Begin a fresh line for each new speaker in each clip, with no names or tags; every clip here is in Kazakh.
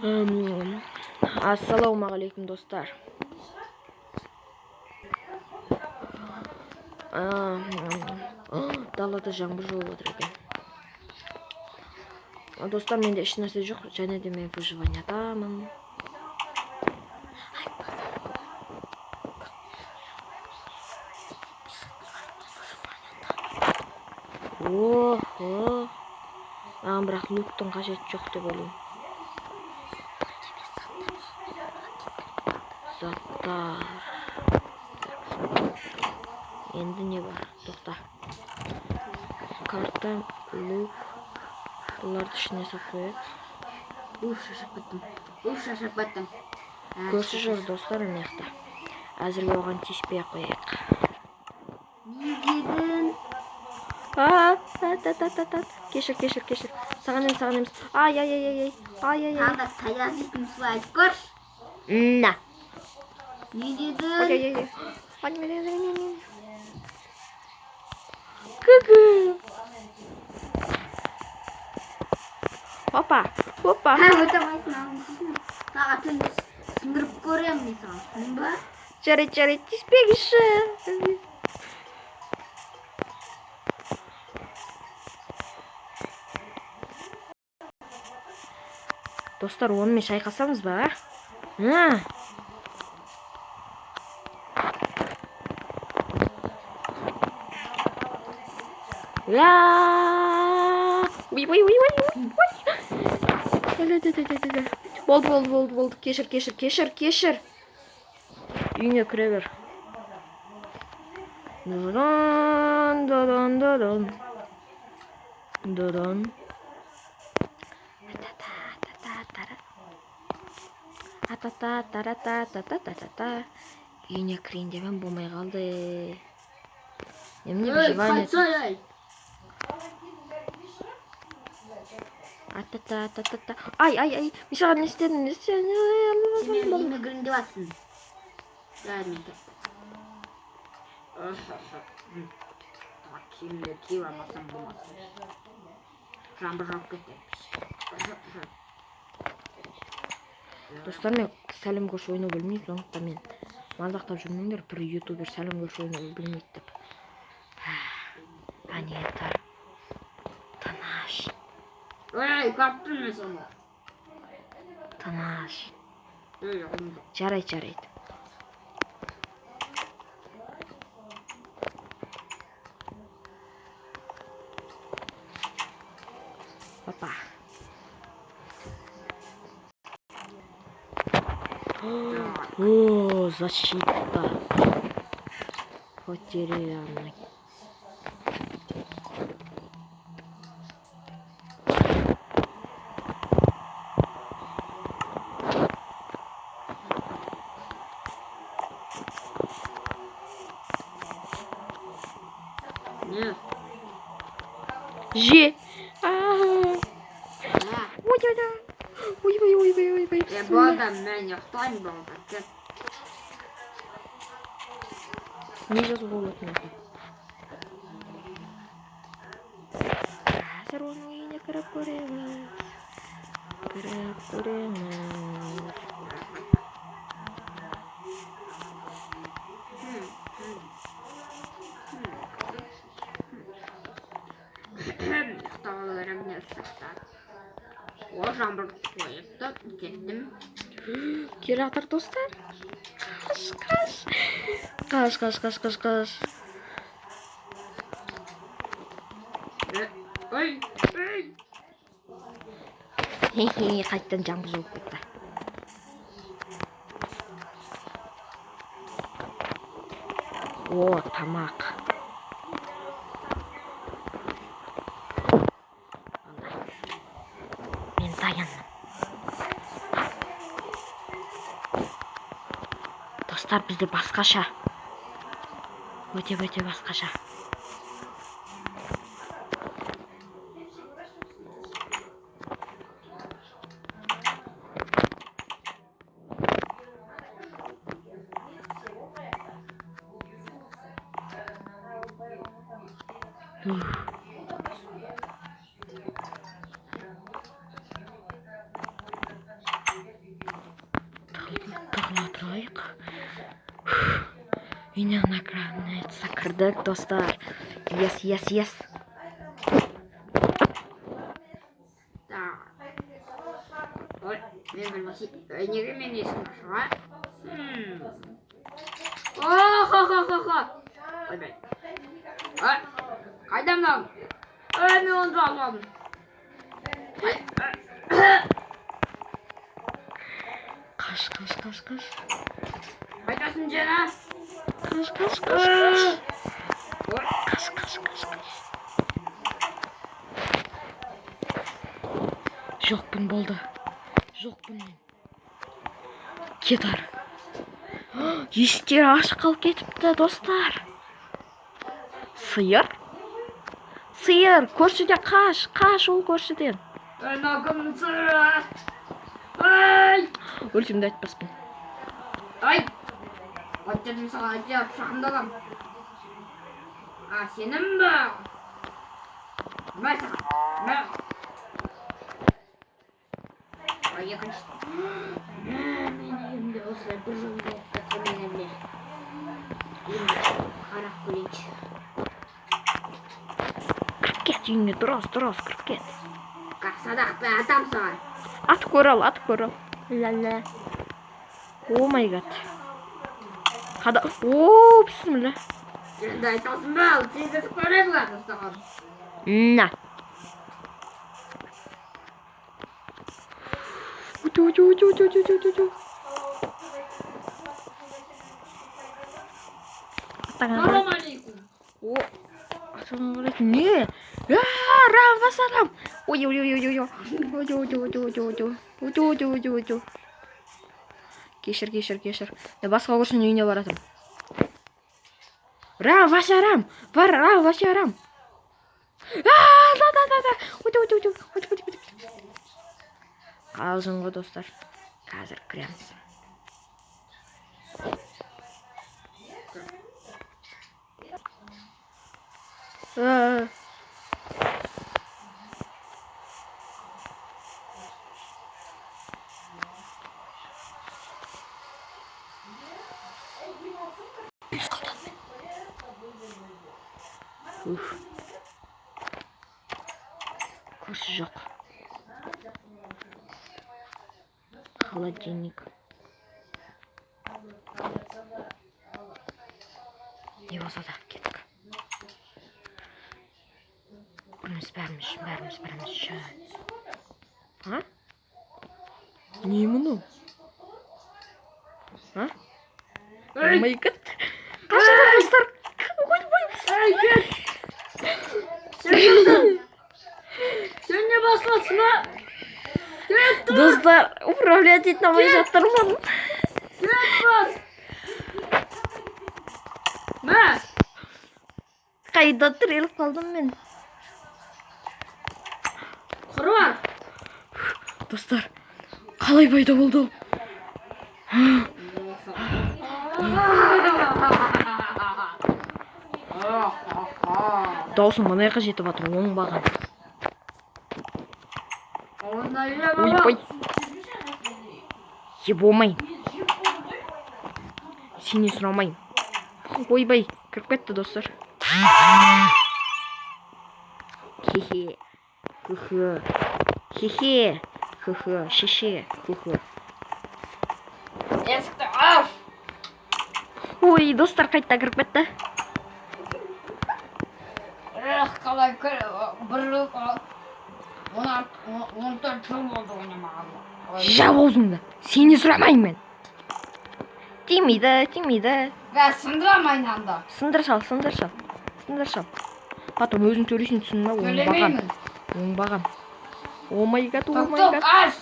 Ассалаумағалейкум, достар. Далада жаңбыр жауып отыр екен. Достар, менде еш нәрсе жоқ, және де мен выживаниядамын. Охо. Маған бірақ луктың қажеті жоқ деп ойлаймын. Заттар. Енді не бар? Тоқта. Карта, лук. Бұларды ішіне салып қояйық.
Уф, шаршап кеттім. Уф, шаршап кеттім.
Көрші жүр, достар, мына жақта. Әзірге оған тиіспей ақ қояйық.
Не дедің?
А, та та та та та. Кешір, кешір, кешір. Саған емес, саған емес. Ай, ай, ай, ай, ай. Ай, ай, ай.
Тағы да таяқ жейтін солай айтып көрші.
На.
Не дедің?
Ай, ай, ай. Ай, ай, ай, ай, ай. Ку-ку. Опа, опа.
Ха, өте алмайсың, алдын шешін. Тағы түн сындырып көремін мен саған, түсіндің ба?
Жарайды, жарайды, тиіспеңізші. Достар, онымен шайқасамыз ба, а? А? Ла! Ой, ой, ой, ой, ой. Болды, болды, болды, болды. Кешір, кешір, кешір, кешір. Үйіңе кіре бер. Дадан, дадан, дадан. Дадан. Ата-та-та-та-та-та-та-та-та. Үйіне кірейін деп едім, болмай қалды. Немене
Ей,
выживание?
қайтсай, ей.
Ата-та-та-та-та. Ай, ай, ай. Мен саған не істедім? Не істедім?
Сен менің үйіме кірейін деп жатсың. Бәрі мен кеттім. Киімді киіп алмасам болмас. Жаңбыр жауып кетті.
Достар, мен сәлем көрші ойнау білмеймін, сондықтан мен мазақтап жүрмеңдер, бір ютубер сәлем көрші ойнау білмейді деп. Әне тұр. Тыныш.
Ей, көріп мен соны.
Тыныш.
Ей, оңды.
Жарайды, жарайды. Опа. О, защита. Потерянный.
Не.
Же. Ой, ой, ой, ой, ой, ой, ой.
Е, болды, мен ұйықтаймын болды. Кет.
Не жазуға болады мына? Қазір оның үйіне кіріп көреміз. Кіріп көреміз.
Ұйықтауға керек не сақтар. О, жаңбыр қойыпты, кеттім.
Келе жатыр, достар. Қаш, қаш. Қаш, қаш, қаш, қаш, қаш.
Ой, ой.
Хе-хе, қайтадан жаңбыр жауып кетті. О, тамақ. Мен дайынмын. Достар, бізде басқаша. Өте, өте басқаша. Тығыла тұрайық. Үйіне наконец-то кірдік, достар. Yes, yes, yes.
Так. Ой, мен білмесе, неге мен есігім ашық, а? О-хо-хо-хо-хо. Ойбай. Ой, қайда мынау? Ой, мен оны алып алдым. Ай,
Қаш, қаш, қаш, қаш.
қайдасың, Жена?
Қаш, қаш, қаш, қаш.
Ой,
Қаш, қаш, қаш, қаш. Жоқпын, болды. Жоқпын мен. Кет ары. Есіктер ашық қалып кетіпті, достар. Сиыр? Сиыр, көршіден қаш, қаш ол көршіден.
Ой, мынау кімнің сиыры? Ай!
Өлсем де айтпаспын.
Ай! От дедім саған, әйтеуір пышағымды аламын. А, сенің бе? Мә саған, мә. Ай, екінші. Мә, мен үйімде осылай бір жыл болып кетті, мені біле. Енді қарап көрейінші.
Кіріп кет үйіңе, дұрыс, дұрыс, кіріп кет.
Садақпен атам саған.
Атып көр ал, атып көр ал. Ля-ля. Oh my God. Қада... О, бісміллә.
Енді айтасың ба? Тегізіп көреді ғой саған.
На. Утю, утю, утю, утю, утю, утю, утю.
Салам алейкум.
О, ассалаумағалейкум. Не? Рам, вассалам. Ой, ой, ой, ой, ой. Ой, ой, ой, ой, ой, ой. Ой, ой, ой, ой, ой. Кешір, кешір, кешір. Мен басқа көршінің үйіне баратырмын. Рам, вассалам. Бар, рам, вассалам. А, да, да, да, да. Ой, ой, ой, ой, ой, ой, ой. Қалжың ғой, достар. Қазір кіреміз. А. Уф. Көрші жоқ. Холодильник. Не болса да кеттік. Біріміз бәріміз, бәріміз, бәріміз шай. А? Не мынау? А? Oh my God. Қашыңдар, достар. Ойбай.
Ей, кет! Сен кімсің? Сен не басыласың, а? Кет!
Достар, управлять ете алмай жатырмын.
Кет бас! Мә!
Қайда тіреліп қалдым мен?
Құрбан!
Достар, қалай пайда болды ол? Даусым мына жаққа жетіп жатыр, оңбаған. Ойбай. Е болмайын. Сенен сұрамайын. Ойбай, кіріп кетті, достар. Хе-хе. Хы-хы. Хе-хе. Хы-хы. Шеше. Хы-хы.
Есікті аш!
Ой, достар, қайта кіріп кетті.
Эх, қалай бір жыл, 14 жыл болды ойнамағаныма.
Жап аузыңды. Сенен сұрамаймын мен. Тимейді, тимейді.
Бә, сындырам айнамды.
Сындыр сал, сындыр сал. Сындыр сал. Потом өзің төлейсің, түсіндің ба? Оңбаған.
Төлемеймін.
Оңбаған. Oh my God, oh
Тоқ,
my
тоқ,
God.
аш!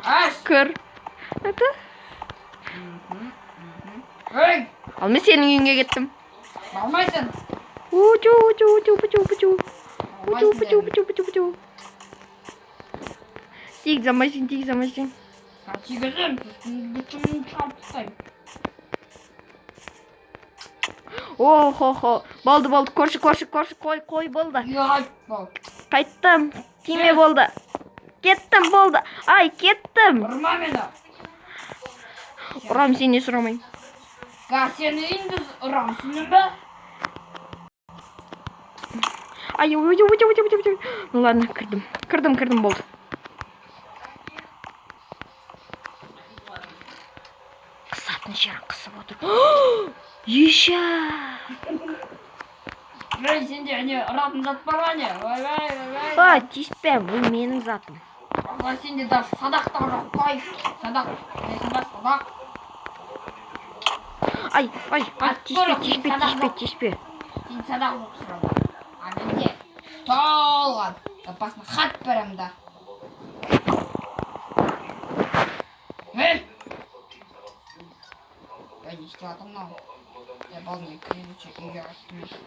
Аш!
Кір. Это?
Ей,
Ал мен сенің үйіңе кеттім.
бармайсың.
Учу, учу, учу, учу, учу. Учу,
Бармайсың
учу,
дедім.
учу, учу, учу. Тигізе алмайсың, тигізе алмайсың.
Тигіземін, бүтін шалып тастаймын.
О, хо, хо. Болды, болды. Көрші, көрші, көрші. Қой, қой, болды.
Ұят бол.
Қайттым. Тиме, болды. Кеттім, болды. Ай, кеттім.
Ұрма мені.
Ұрам, сенен сұрамаймын.
Га, сені үйіңді ұрам, түсіндің бе?
Ай, ой, ой, ой, ой, ой, ой. Ну ладно, кірдім. Кірдім, кірдім, болды. Қысатын жерін қысып отыр. Еще!
Ей, сенде не ұратын зат бар ма не? Ойбай, ойбай.
А, тиіспе, бұл менің затым.
Ой, сенде даже садақ та жоқ қой. Садақ. Білесің ба, садақ?
Ай, ай, ай, тиіспе, тиіспе, тиіспе, тиіспе.
Сен садақ жоқ сұрап. А менде толған. Запасына хат беремін да. Ей! Я не істеп жатырмын мынау? Я болды, мен короче үйге қайттым.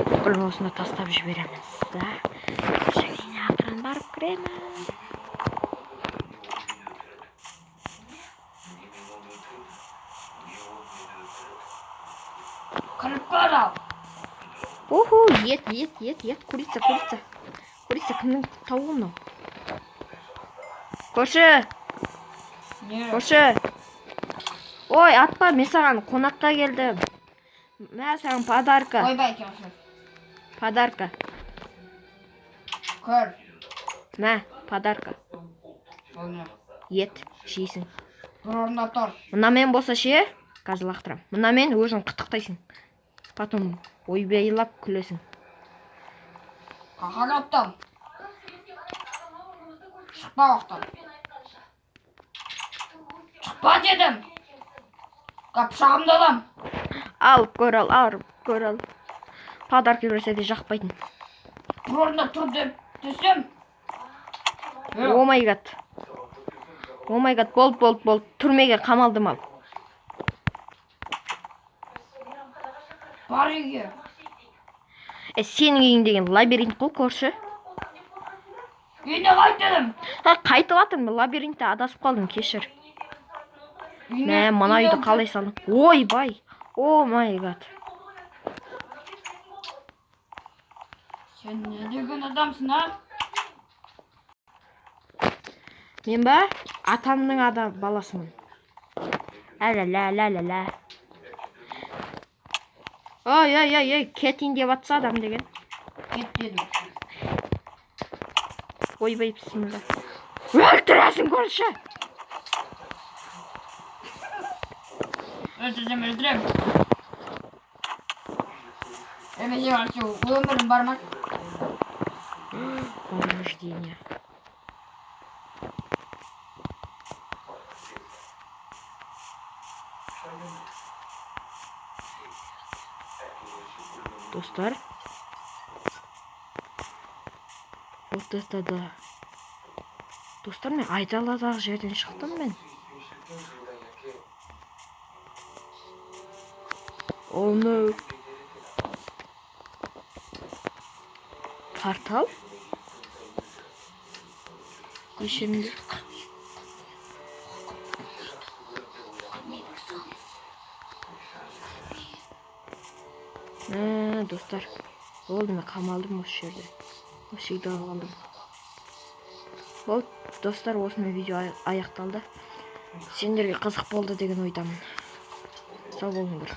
Бүкіл осыны тастап жібереміз, да? Және ақырын барып кіреміз.
Кіріп көр ал.
Уху, ет, ет, ет, ет, курица, курица. Курица, кімнің тауығы мынау? Көрші,
Не?
көрші. Ой, атпа, мен саған қонаққа келдім. Мә, саған подарка.
Ойбай, кемшір.
Подарка.
Көр.
Мә, подарка.
Бұл не?
Ет, жейсің.
Бір орында тұр.
Мынамен болса ше, қазір лақтырам. Мынамен өзің қытықтайсың. Потом ойбайлап күлесің.
Қақар оттан. Шықпа оқтан. Шықпа дедім. Ка, пышағымды алам.
Ал, көр ал, ал, көр ал. Подарка берсе де жақпайтын.
Бір орында тұр деп десем.
О май гад. О май гад, болды, болды, болды. Түрмеге қамалдым ал.
Бар үйге.
Е, сенің үйің деген лабиринт қой, көрші.
Үйіне қайт дедім.
Ха, қайтып жатырмын, лабиринтте адасып қалдым, кешір.
Үйіне-
Мә, мына
үйіне
үйді қалай салдың? Ойбай. О май гад.
Сен не деген адамсың, а?
Мен ба? Атамның адам баласымын. Ля-ля-ля-ля-ля. Ой, ой, ой, ой, кетейін деп атса адам деген.
Кет дедім.
Ойбай, бісміллә. Өлтіресің, көрші.
Өлтірсем өлтірем. Емесе вообще өмірім бар ма?
Повреждение. Достар. Вот это да. Достар, мен айдаладағы жерден шықтым мен. Oh no. Портал? Кешіріңдер. Мә, достар. Болды, мен қамалдым осы жерде. Осы жерде қалдым. Болды, достар, осымен видео аяқталды. Сендерге қызық болды деген ойдамын. Сау болыңдар.